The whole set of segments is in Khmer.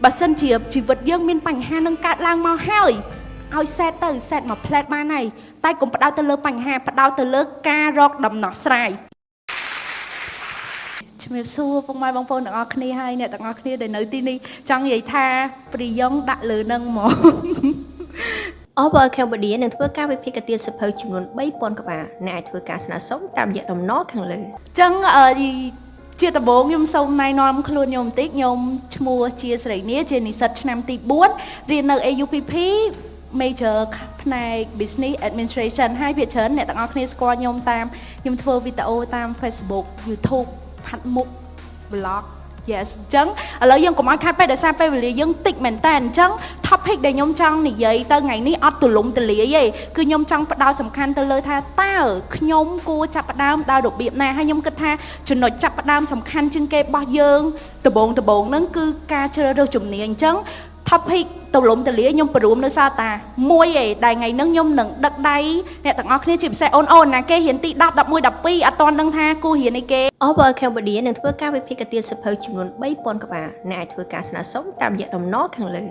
បើសិនជាជីវិតយើងមានបញ្ហានឹងកើតឡើងមកហើយឲ្យ set ទៅ set មកផ្លែតបានហើយតែកុំផ្ដោតទៅលើបញ្ហាផ្ដោតទៅលើការរកដំណោះស្រាយជំរាបសួរពុកម៉ែបងប្អូនទាំងអស់គ្នាហើយអ្នកទាំងអស់គ្នាដែលនៅទីនេះចង់និយាយថាព្រីយ៉ុងដាក់លើនឹងហ្មង OBL Cambodia នឹងធ្វើការវិភាគទានសៀវភៅចំនួន3000ក្បាលអ្នកអាចធ្វើការស្នើសុំតាមរយៈតំណខាងលើ ចឹងជាដំបូងខ្ញុំសូមណែនាំខ្លួនខ្ញុំបន្តិចខ្ញុំឈ្មោះជាស្រីនីជានិស្សិតឆ្នាំទី4រៀននៅ AUPP major ផ្នែក Business Administration ហើយភាគច្រើនអ្នកទាំងអស់គ្នាស្គាល់ខ្ញុំតាមខ្ញុំធ្វើវីដេអូតាម Facebook YouTube ផាត់មុខ vlog yes អញ្ចឹងឥឡូវយើងកុំឲ្យខាត់ពេកដោយសារពេលវេលាយើងតិចមែនតើអញ្ចឹង topic ដែលខ្ញុំចង់និយាយទៅថ្ងៃនេះអត់ទូលំទូលាយទេគឺខ្ញុំចង់ផ្ដោតសំខាន់ទៅលើថាតើខ្ញុំគួរចាប់ផ្ដើមដោយរបៀបណាហើយខ្ញុំគិតថាចំណុចចាប់ផ្ដើមសំខាន់ជាងគេរបស់យើងដំបូងដំបូងហ្នឹងគឺការជ្រើសរើសជំនាញអញ្ចឹង topic ទូលំទូលាយខ្ញុំព្រមនៅសារតាមួយឯងដែលថ្ងៃហ្នឹងខ្ញុំនឹងដឹកដៃអ្នកទាំងអស់គ្នាជាពិសេសអូនអូនណាគេរៀនទី10 11 12អត់ទាន់ដឹងថាគួររៀនអីគេ OBL Cambodia នឹងធ្វើការវិភាគទានសៀវភៅចំនួន3000ក្បាលអ្នកអាចធ្វើការស្នើសុំតាមរយៈតំណខាងលើ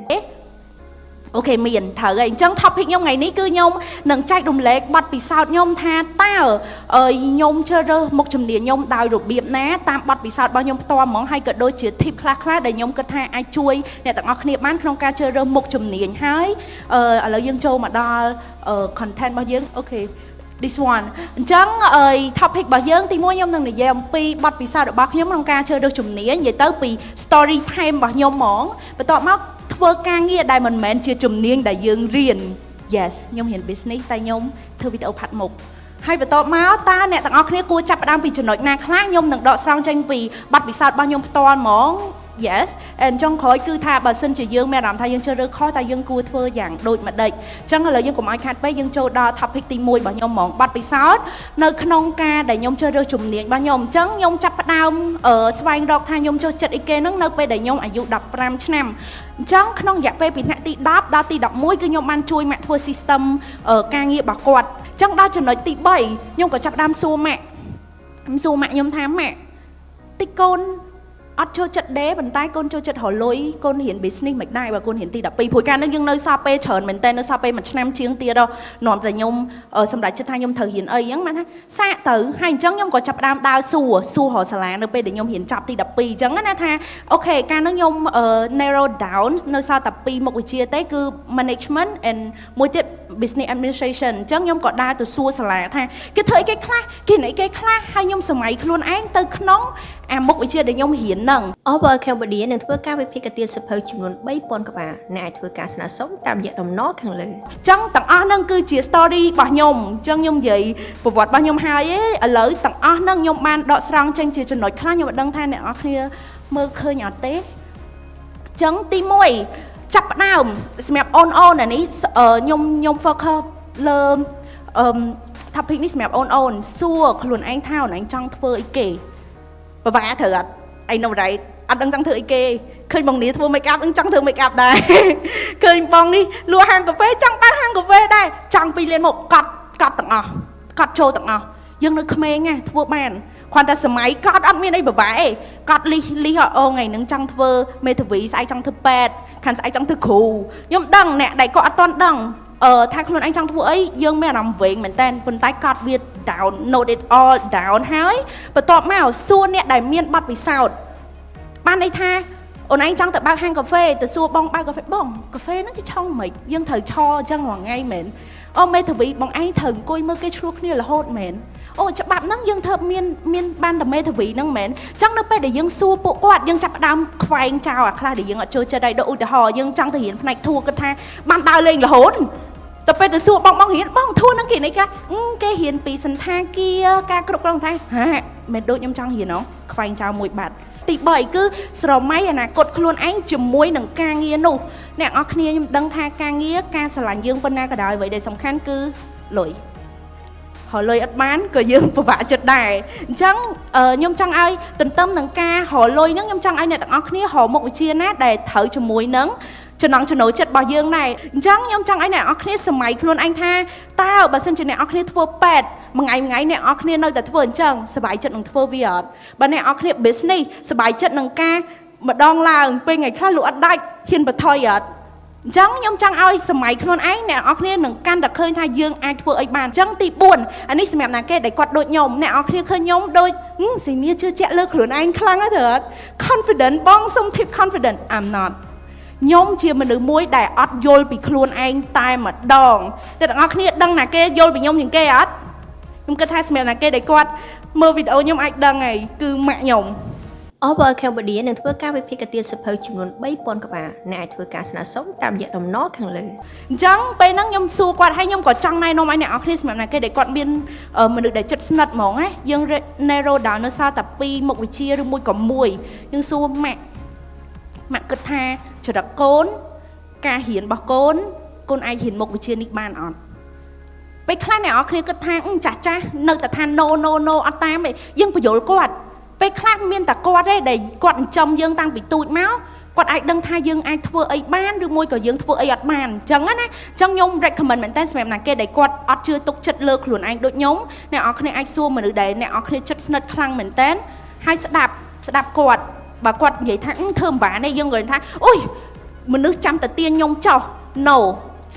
okay មានត្រូវហើយអញ្ចឹង topic ខ្ញុំថ្ងៃនេះគឺខ្ញុំនឹងចែករំលែកបទពិសោធន៍ខ្ញុំថាតើខ្ញុំជ្រើសរើសមុខជំនាញខ្ញុំដោយរបៀបណាតាមបទពិសោធន៍របស់ខ្ញុំផ្ទាល់ហ្មងហើយក៏ដូចជា tip ខ្លះៗដែលខ្ញុំគិតថាអាចជួយអ្នកទាំងអស់គ្នាបានក្នុងការជ្រើសរើសមុខជំនាញហើយឥឡូវយើងចូលមកដល់ content របស់យើង okay this one អញ្ចឹងអី topic របស់យើងទីមួយខ្ញុំនឹងនិយាយអំពីបទពិសោធន៍របស់ខ្ញុំក្នុងការជ្រើសរើសជំនាញនិយាយទៅពី story time របស់ខ្ញុំហ្មងបន្ទាប់មកធ្វើការងារដែលមិនមែនជាជំនាញដែលយើងរៀន yes ខ្ញុំរៀន business តែខ្ញុំធ្វើវីដេអូផាត់មុខហើយបន្ទាប់មកតើអ្នកទាំងអស់គ្នាគួរចាប់ផ្ដើមពីចំណុចណាខ្លះខ្ញុំនឹងដកស្រង់ចេញពីបទពិសោធន៍របស់ខ្ញុំផ្ទាល់ហ្មង yes and ចុងក្រោយគឺថាបើសិនជាយើងមានអារម្មណ៍ថាយើងជ្រើសរើសខុសតើយើងគួរធ្វើយ៉ាងដូចម្ដេចអញ្ចឹងឥឡូវយើងកុំឲ្យខាតពេកយើងចូលដល់ topic ទី1របស់ខ្ញុំហ្មងបទពិសោធន៍នៅក្នុងការដែលខ្ញុំជ្រើសរើសជំនាញរបស់ខ្ញុំអញ្ចឹងខ្ញុំចាប់ផ្ដើមស្វែងរកថាខ្ញុំចូលចិត្តអីគេហ្នឹងនៅពេលដែលខ្ញុំអាយុ15ឆ្នាំអញ្ចឹងក្នុងរយៈពេលពីថ្នាក់ទី10ដល់ទី11គឺខ្ញុំបានជួយម៉ាក់ធ្វើ system ការងាររបស់គាត់អញ្ចឹងដល់ចំណុចទី3ខ្ញុំក៏ចាប់ផ្ដើមសួរម៉ាក់ខ្ញុំសួរម៉ាក់ខ្ញុំថាម៉ាក់តិចកូនអត់ចូលចិត្តដេប៉ុន្តែកូនចូលចិត្តរកលុយកូនរៀន business មិនដែរបើកូនរៀនទី12ព្រោះកាលនោះយើងនៅសល់ពេលច្រើនមែនតើនៅសល់ពេលមួយឆ្នាំជាងទៀតនាំតែខ្ញុំសម្រេចចិត្តថាខ្ញុំត្រូវរៀនអីអញ្ចឹងបានថាសាកទៅហើយអញ្ចឹងខ្ញុំក៏ចាប់ផ្ដើមដើរសួរសួររកសាលានៅពេលដែលខ្ញុំរៀនចប់ទី12អញ្ចឹងណាថា okay កាលនោះខ្ញុំ narrow down នៅសល់តែពីរមុខវិជ្ជាទេគឺ management and មួយទៀត business administration អញ្ចឹងខ្ញុំក៏ដើរទៅសួរសាលាថាគេធ្វើអីគេខ្លះគេអីគេខ្លះហើយខ្ញុំសម័យខ្លួនឯងទៅក្នុងអាមុខវិជ្ជាដែលខ្ញុំរៀនហ្នឹង OBL Cambodia នឹងធ្វើការវិភាគទានសៀវភៅចំនួន3000ក្បាលអ្នកអាចធ្វើការស្នើសុំតាមរយៈតំណខាងលើ អញ្ចឹងទាំងអស់ហ្នឹងគឺជា story របស់ខ្ញុំអញ្ចឹងខ្ញុំនិយាយប្រវត្តិរបស់ខ្ញុំហើយឯងឥឡូវទាំងអស់ហ្នឹងខ្ញុំបានដកស្រង់ចេញជាចំណុចខ្លះខ្ញុំមិនដឹងថាអ្នកនរគ្នាមើលឃើញអត់ទេអញ្ចឹងទី1ចាប់ផ្ដើមសម្រាប់អូនអូនអានេះខ្ញុំ focus លើអឺ topic នេះសម្រាប់អូនអូនសួរខ្លួនឯងថាអូនឯងចង់ធ្វើអីគេពិបាកត្រូវអត់ I know, right? អត់ដឹងចង់ធ្វើអីគេឃើញបងនីធ្វើ make up នឹងចង់ធ្វើ make up ដែរឃើញបងនេះលក់ហាងកាហ្វេចង់បើកហាងកាហ្វេដែរចង់ពីលានមកកត់កត់ទាំងអស់កត់ចូលទាំងអស់យើងនៅក្មេងណាធ្វើបានគ្រាន់តែសម័យកត់អត់មានអីពិបាកទេកត់លីសលីសអូថ្ងៃហ្នឹងចង់ធ្វើមេធាវីស្អែកចង់ធ្វើពេទ្យខាងស្អែកចង់ធ្វើគ្រូខ្ញុំដឹងអ្នកដែលគាត់អត់ទាន់ដឹងថាខ្លួនឯងចង់ធ្វើអីយើងមានអារម្មណ៍វែងមែនតើប៉ុន្តែកត់វា down, note it all down ហើយបន្ទាប់មកសួរអ្នកដែលមានបទពិសោធន៍បានន័យថាអូនឯងចង់ទៅបើកហាងកាហ្វេទៅសួរបងបើកកាហ្វេបងកាហ្វេហ្នឹងគេឆុងមិនយើងត្រូវឆអញ្ចឹងរាល់ថ្ងៃមែនអូមេធាវីបងឯងត្រូវអង្គុយមើលគេឆ្លោះគ្នារហូតមែនអូច្បាប់ហ្នឹងយើងធ្វើមានមានបានតែមេធាវីហ្នឹងមែនអញ្ចឹងនៅពេលដែលយើងសួរពួកគាត់យើងចាប់ផ្ដើមខ្វែងចោលអាខ្លះដែលយើងអត់ចូលចិត្តហើយដូចឧទាហរណ៍យើងចង់ទៅរៀនផ្នែកធួគិតថាបានដើរលេងរហូតទៅពេលទៅសួរបងបងរៀនបងធួហ្នឹងគេនេះកាគេរៀនពីសន្តាគារការគ្រប់គ្រងថាហាមិនដូចខ្ញុំចង់រៀនហ៎ខ្វែងចោលមួយបាត់ទី3គឺស្រមៃអនាគតខ្លួនឯងជាមួយនឹងការងារនោះអ្នកនរគ្នាខ្ញុំដឹងថាការងារការស្រឡាញ់យើងប៉ុណ្ណាក៏ដោយអ្វីដែលសំខាន់គឺលុយរកលុយអត់បានក៏យើងពិបាកចិត្តដែរអញ្ចឹងខ្ញុំចង់ឲ្យទន្ទឹមនឹងការរកលុយហ្នឹងខ្ញុំចង់ឲ្យអ្នកទាំងអស់គ្នារកមុខវិជ្ជាណាដែលត្រូវជាមួយនឹងចំណង់ចំណូលចិត្តរបស់យើងដែរអញ្ចឹងខ្ញុំចង់ឲ្យអ្នកនរគ្នាសម័យខ្លួនឯងថាតើបើសិនជាអ្នកនរគ្នាធ្វើពេទ្យមួយថ្ងៃមួយថ្ងៃអ្នកនរគ្នានៅតែធ្វើអញ្ចឹងសប្បាយចិត្តនឹងធ្វើវាអត់បើអ្នកនរគ្នា business សប្បាយចិត្តនឹងការ ម្ដងឡើងពេលថ្ងៃខ្លះលក់អត់ដាច់ហ៊ានបន្ថយអត់អញ្ចឹងខ្ញុំចង់ឲ្យសម័យខ្លួនឯងអ្នកនរគ្នានឹងកាន់តែឃើញថាយើងអាចធ្វើអីបានអញ្ចឹងទី4អានេះសម្រាប់ណាគេដែលគាត់ដូចខ្ញុំអ្នកនរគ្នាឃើញខ្ញុំដូចស៊ីនីជឿជាក់លើខ្លួនឯងខ្លាំងណាស់ទៅអត់ confident បងសុំ tip confident I'm not ខ្ញុំជាមនុស្សមួយដែលអត់យល់ពីខ្លួនឯងតែម្ដងតែទាំងអស់គ្នាដឹងណាគេយល់ពីខ្ញុំជាងគេអត់ខ្ញុំគិតថាសម្រាប់ណាគេដែលគាត់មើលវីដេអូខ្ញុំអាចដឹងហើយគឺម៉ាក់ខ្ញុំ OBL Cambodia នឹងធ្វើការវិភាគទានសៀវភៅចំនួន3000ក្បាលអ្នកអាចធ្វើការស្នើសុំតាមរយៈតំណខាងលើ អញ្ចឹងពេលហ្នឹងខ្ញុំសួរគាត់ហើយខ្ញុំក៏ចង់ណែនាំឲ្យអ្នកនរគ្នាសម្រាប់ណាគេដែលគាត់មានមនុស្សដែលចិត្តស្និទ្ធហ្មងណាយើង narrow down នៅសល់តែ2មុខវិជ្ជាឬមួយក៏មួយយើងសួរម៉ាក់ម៉ាក់គិតថាចរិតកូនការរៀនរបស់កូនកូនអាចរៀនមុខវិជ្ជានេះបានអត់ពេលខ្លះអ្នកនរគ្នាគិតថាចាស់ចាស់នៅតែថា no no no អត់តាមទេយើងបញ្យល់គាត់ពេលខ្លះមានតែគាត់ទេដែលគាត់ចិញ្ចឹមយើងតាំងពីទូចមកគាត់អាចដឹងថាយើងអាចធ្វើអីបានឬមួយក៏យើងធ្វើអីអត់បានអញ្ចឹងណាអញ្ចឹងខ្ញុំ recommend មែនតើសម្រាប់ណាគេដែលគាត់អត់ជឿទុកចិត្តលើខ្លួនឯងដូចខ្ញុំអ្នកនរគ្នាអាចសួរមនុស្សដែលអ្នកនរគ្នាចិត្តស្និទ្ធខ្លាំងមែនតើហើយស្ដាប់ស្ដាប់គាត់បើគាត់និយាយថាធ្វើមិនបានទេយើងក៏ថាអូយមនុស្សចាំតែទាញខ្ញុំចោះ no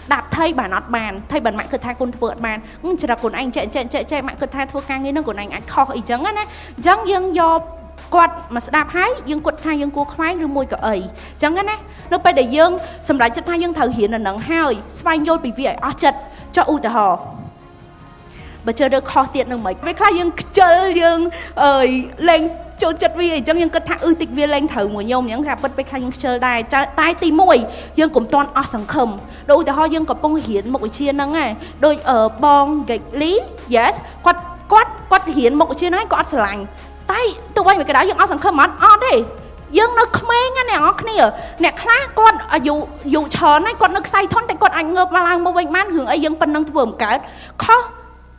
ស្ដាប់ថៃបានអត់បានថៃបានម៉ាក់គិតថាគុណធ្វើអត់បានចរិតខ្លួនឯងចេះចេះចេះចេះម៉ាក់គិតថាធ្វើការងារនឹងខ្លួនឯងអាចខុសអីចឹងណាអញ្ចឹងយើងយកគាត់មកស្ដាប់ហើយយើងគិតថាយើងគួរខ្វែងឬមួយក៏អីអញ្ចឹងណានៅពេលដែលយើងសម្រេចចិត្តថាយើងត្រូវរៀននៅនឹងហើយស្វែងយល់ពីវាឲ្យអស់ចិត្តចុះឧទាហរណ៍បើជឿរើខុសទៀតនឹងមិនពេលខ្លះយើងខ្ជិលយើងអើយលែងចូលចិត្តវាអញ្ចឹងយើងគិតថាអឺតិចវាលែងត្រូវមួយខ្ញុំអញ្ចឹងថាពិតពេលខ្លះយើងខ្ជិលដែរតែទី1យើងកុំតន់អស់សង្ឃឹមដូចឧទាហរណ៍យើងកំពុងរៀនមុខវិជ្ជាហ្នឹងឯងដូចបង Gekli yes គាត់គាត់គាត់រៀនមុខវិជ្ជាហ្នឹងគាត់អត់ស្រឡាញ់តែទោះបីមិនក៏ដោយយើងអស់សង្ឃឹមអត់អត់ទេយើងនៅក្មេងណាអ្នកនរគ្នាអ្នកខ្លះគាត់អាយុយុច្រើនហើយគាត់នៅខ្សែធនតែគាត់អាចងើបមកឡើងមកវិញបានរឿងអីយើងប៉ុណ្ណឹងធ្វើមិនកើតខុស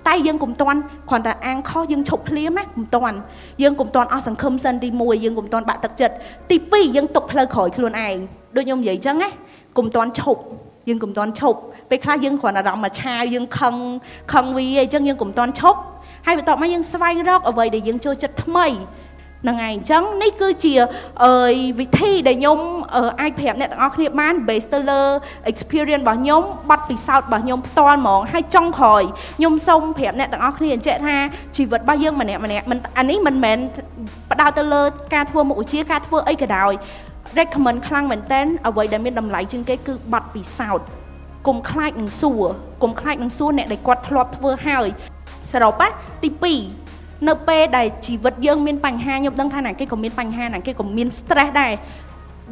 តែយើងកុំតន់គ្រាន់តែអាងខុសយើងឈប់ភ្លាមណាកុំតន់យើងកុំតន់អស់សង្ឃឹមសិនទី1យើងកុំតន់បាក់ទឹកចិត្តទី2យើងទុកផ្លូវក្រោយខ្លួនឯងដូចខ្ញុំនិយាយចឹងណាកុំតន់ឈប់យើងកុំតន់ឈប់ពេលខ្លះយើងគ្រាន់អារម្មណ៍មកឆាវយើងខឹងខឹងវាអីចឹងយើងកុំតន់ឈប់ហើយបន្ទាប់មកយើងស្វែងរកអ្វីដែលយើងចូលចិត្តថ្មីហ្នឹងហើយអញ្ចឹងនេះគឺជាអឺវិធីដែលខ្ញុំអាចប្រាប់អ្នកទាំងអស់គ្នាបាន base ទៅលើ experience របស់ខ្ញុំបទពិសោធន៍របស់ខ្ញុំផ្ទាល់ហ្មងហើយចុងក្រោយខ្ញុំសូមប្រាប់អ្នកទាំងអស់គ្នាអញ្ចឹងថាជីវិតរបស់យើងម្នាក់ម្នាក់មិនអានេះមិនមែនផ្ដោតទៅលើការធ្វើមុខវិជ្ជាការធ្វើអីក៏ដោយ recommend ខ្លាំងមែនតើអ្វីដែលមានតម្លៃជាងគេគឺបទពិសោធន៍កុំខ្លាចនឹងសួរកុំខ្លាចនឹងសួរអ្នកដែលគាត់ធ្លាប់ធ្វើហើយសរុបណាទី2នៅពេលដែលជីវិតយើងមានបញ្ហាខ្ញុំដឹងថាណាគេក៏មានបញ្ហាណាគេក៏មាន stress ដែរ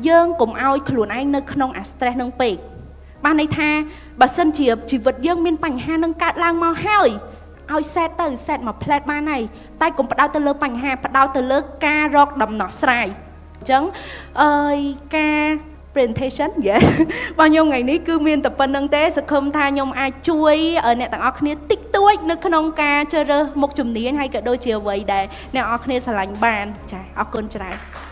យើងកុំឲ្យខ្លួនឯងនៅក្នុងអា stress នឹងពេកបានន័យថាបើសិនជាជីវិតយើងមានបញ្ហានឹងកើតឡើងមកហើយឲ្យ set ទៅ set មក plan បានហើយតែកុំផ្ដោតទៅលើបញ្ហាផ្ដោតទៅលើការរកដំណោះស្រាយអញ្ចឹងអើយការ presentation yes របស់ខ្ញុំថ្ងៃនេះគឺមានតែប៉ុណ្្នឹងទេសង្ឃឹមថាខ្ញុំអាចជួយអ្នកទាំងអស់គ្នាតិចតួចនៅក្នុងការជ្រើសរើសមុខជំនាញហើយក៏ដូចជាអ្វីដែលអ្នកទាំងអស់គ្នាស្រឡាញ់បានចាអរគុណច្រើន។